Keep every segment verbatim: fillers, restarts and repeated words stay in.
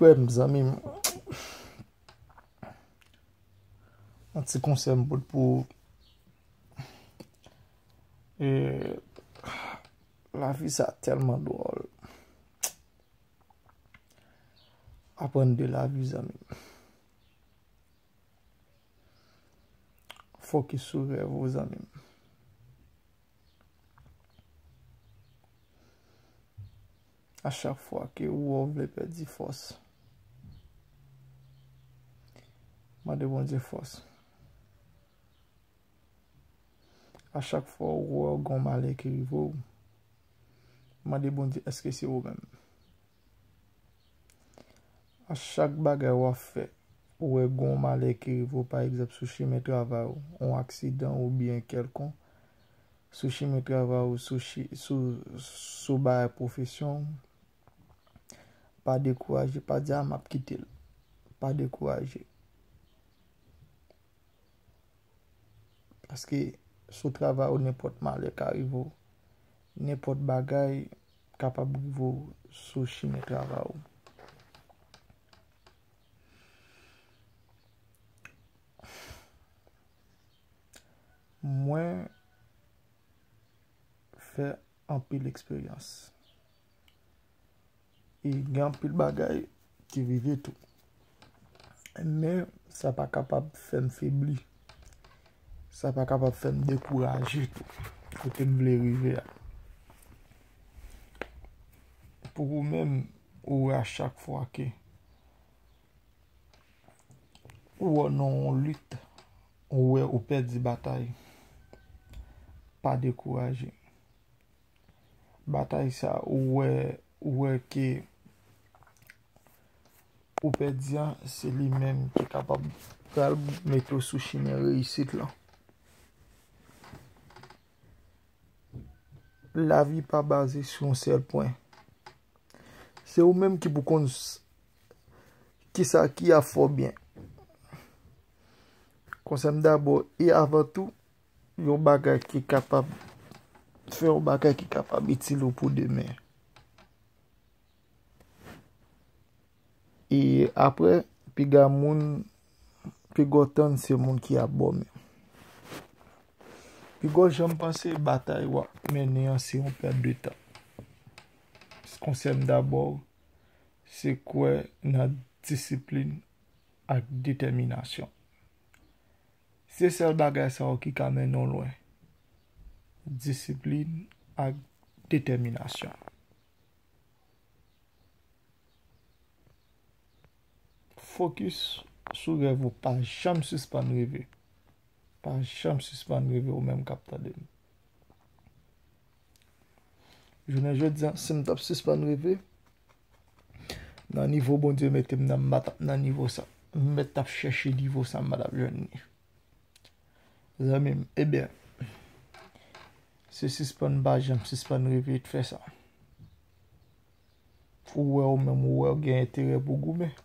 Frè m, zanmi m, yon ti konsèy m pote pou ou. E, lavi sa tèlman dwòl. Aprann de lavi, zanmi m. Fokis sou rèv ou, zanmi m. A chak fwa ke ou wè w vle pèdi fòs, mande Bondye fòs. A chak fwa ou wè w gen yon malè ki rive w, mande Bondye, èske se ou menm? A chak bagay w ap fè, ou wè gen yon malè ki rive w, pa egzanp, sou chimen travay ou, yon aksidan oubyen kèlkonk, sou chimen travay ou, sou chi-, sou, sou bagay pwofesyon w, pa dekouraje, pa di, "A, m ap kite l." Pa dekouraje. Paske sou travay ou, nenpòt malè ka rive w. Nenpòt bagay kapab rive w sou chimen travay ou. Mwen fè anpil eksperyans. E gen anpil bagay ki rive tou. Men sa pa kapab fè m febli. Sa pa kapab fè m dekouraje tou. Kote m vle rive a. Pou ou menm, ou wè a chak fwa ke ou wè nan yon lit, ou wè ou pèdi batay, pa dekouraje. Batay sa, ou wè, ou wè ke ou pèdi an, se li menm ki kapab pral mete w sou chimen reyisit lan. Lavi pa baze sou yon sèl pwen. Se ou menm ki pou konn s-, kisa ki ap fè w byen. Konsèy m dabò e avan tou, yon bagay ki kapab, fè yon bagay ki kapab itil ou pou demen. E apre, piga moun, piga w tann se moun ki ap bò men. Piga w janm panse batay w ap mennen an se yon pèt de tan. Konsèy m dabò, se kwè nan disiplin ak detèminasyon. Se sèl bagay sa yo ki ka mennen w lwen. Disiplin ak detèminasyon. Fokis sou rèv ou, pa janm sispann reve. Pa janm sispann reve ou menm k ap tande m. Jounen jodi a, si m t ap sispann reve, nan nivo Bondye mete m nan, m pa t ap nan nivo sa. M mèt t ap chèche nivo sa, m pa t ap jwenn li. Zanmi m, ebyen, se sispann, pa janm sispann reve, t fè sa. Ou wè ou menm, ou wè ou gen enterè pou goumen.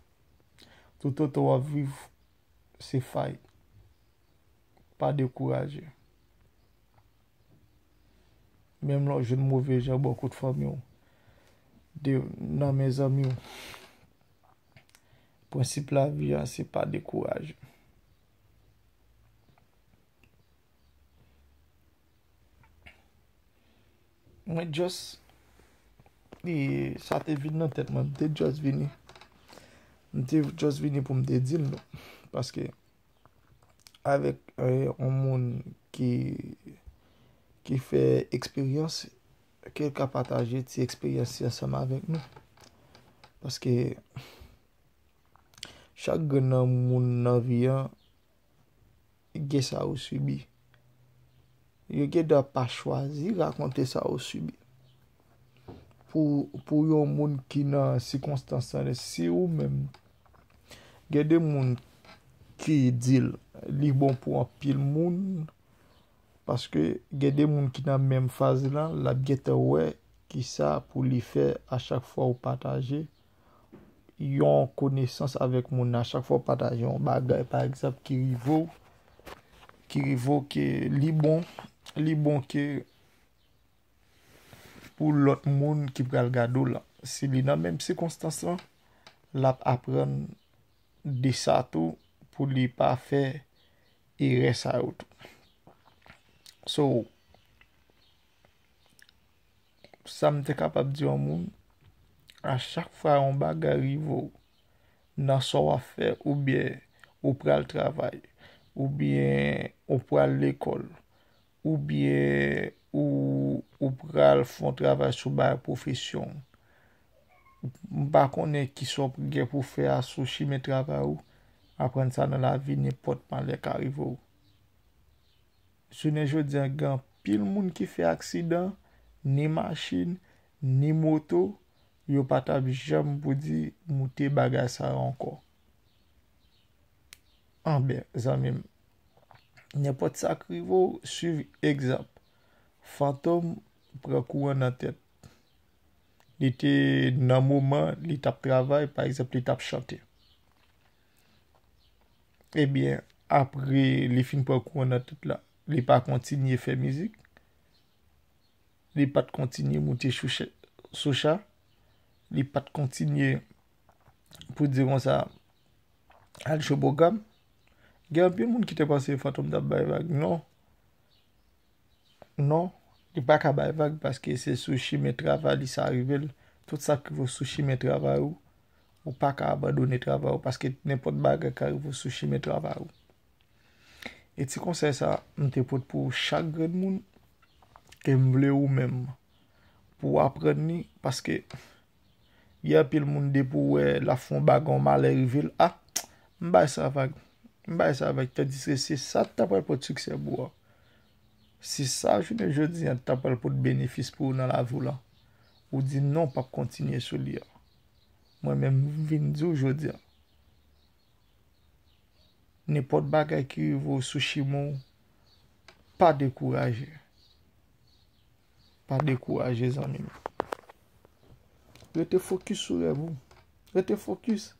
Toutotan w ap viv, se fay. Pa dekouraje. Menm lè w jwenn move jan bò kot fanmi w, de, nan men zanmi w, prensip lavi a, se pa dekouraje. Mwen just, e, sa te vin nan tèt mwen, m te just vini. M te just vini pou m te di l nou. Paske avèk, e, yon moun ki, ki fè eksperyans, ke l ka pataje ti eksperyans li ansanm avèk nou. Paske chak grenn nan moun nan vi an gen sa yo sibi. Yo gen dwa pa chwazi rakonte sa yo sibi. Pou, pou yon moun ki nan sikonstans lan, si ou menm, gen de moun ki di l, li bon pou anpil moun, paske gen de moun ki nan menm faz lan, l ap gentan wè kisa pou li fè a chak fwa ou pataje yon konesans avèk moun nan. Chak fwa w pataje yon bagay, pa egzanp, ki rive w, ki rive w ke li bon, li bon ke pou lòt moun ki pral gade w lan. Si li nan menm sikonstans lan, l ap aprann de sa tou pou li pa fè erè sa yo tou. So, sa m te kapab di yon moun, a chak fwa yon bagay rive w nan sa w ap fè, oubyen ou pral travay, oubyen ou pral lekòl, oubyen ou, ou pral fè yon travay sou bagay pwofesyon w. M pa konnen kisa w gen pou fè a sou chimen travay ou. Aprann sa nan lavi, nenpòt malè ka rive w. Jounen jodi a, gen anpil moun ki fè aksidan, ni machin, ni moto, yo pa t ap janm pou di moute bagay sa yo ankò. Anben, zanmi m, nenpòt sa k rive w, swiv egzanp. Fantom pran kouran nan tèt. Li te nan moman li t ap travay, pa egzanp, li t ap chante. Ebyen, apre li fin pran kouran nan tèt la, li pa kontinye fè mizik. Li pa t kontinye moute sou cha-, sou cha. Li pa t kontinye, pou di konsa, al sou pwogram. Gen anpil moun ki te panse Fantom t ap bay vag. Non. Non, li pa ka bay vag paske se sou chimen travay li sa rive l. Tout sa k rive w sou chimen travay ou, ou pa ka abandone travay ou paske nenpòt bagay ka rive w sou chimen travay ou. E ti konsèy sa, m te pote pou chak grenn moun, e m vle ou menm pou w aprann li, paske gen anpil moun depi w wè l ap fè yon bagay, yon malè rive l, a, m bay sa vag, m bay sa vag, tandiske se sa k ta pral pote siksè pou ou a. Se sa jounen jodi a t ap pral pote benefis pou ou nan lavi w lan. Ou di non, w p ap kontinye sou li a. Mwen menm, m vin di w jodi a, nenpòt bagay ki rive w sou chimen w, pa dekouraje. Pa dekouraje, zanmi m. Rete fokis sou rèv ou. Rete fokis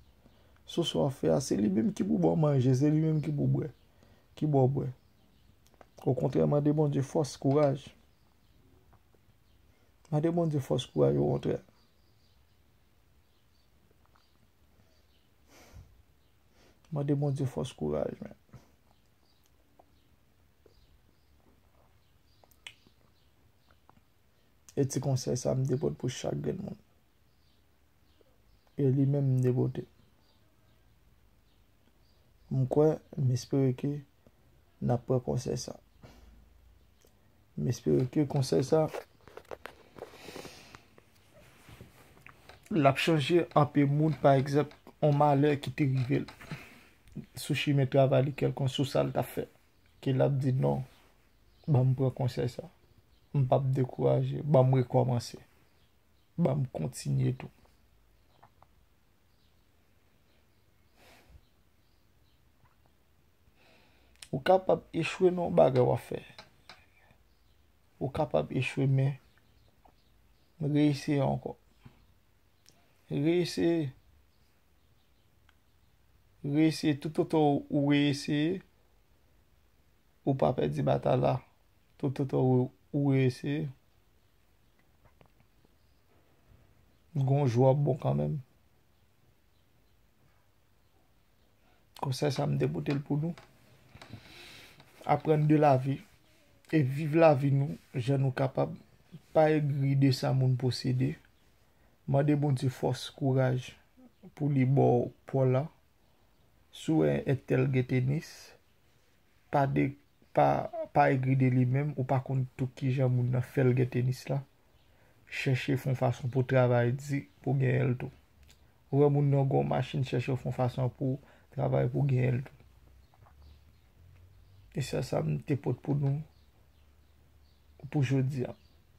sou sa w ap fè a. Se li menm ki pou ba w manje, se li menm ki pou bwè, ki ba w bwè. Okontrè, mande Bondye fòs, kouraj. Mande Bondye fòs, kouraj, okontrè. Mande Bondye fòs, kouraj, men. E ti konsèy sa m te pote pou chak grenn moun. E li menm m te pote. M kwè, m espere ke n ap pran konsèy sa. M espere ke konsèy sa, l ap chanje anpe moun, pa egzanp, yon malè ki te rive l sou chimen travay li kèlkonk, sou sa l t ap fè, ke l ap di, "Non, ban m pran konsèy sa. M p ap dekouraje. Ban m rekòmanse. Ban m kontinye tou." Ou kapab echwe nan yon bagay w ap fè. Ou kapab echwe, men reyeseye ankò. Reyeseye. Reyeseye, toutotan ou reyeseye, ou pa pèdi batay la. Toutotan ou, ou reyeseye, gon jou w ap bon kanmenm. Konsèy sa m te pote l pou nou. Aprann de lavi e viv lavi nou jan nou kapab. Pa egri de sa moun posede. Mande Bondye fòs, kouraj pou li ba w pa w la. Si w wè entèl gen tenis, pa de, pa, pa egri de li menm, ou pa konn tou kijan moun nan fè l gen tenis la. Chèche fè yon fason pou w travay di pou w genyen l tou. Ou wè moun nan gen yon machin, chèche fè yon fason pou w travay pou w genyen l tou. E se sa m te pote pou nou pou jodi a.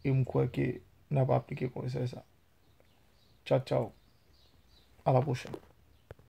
E m kwè ke n ap aplike konsèy sa. Tchaw, tchaw. A la pwochèn.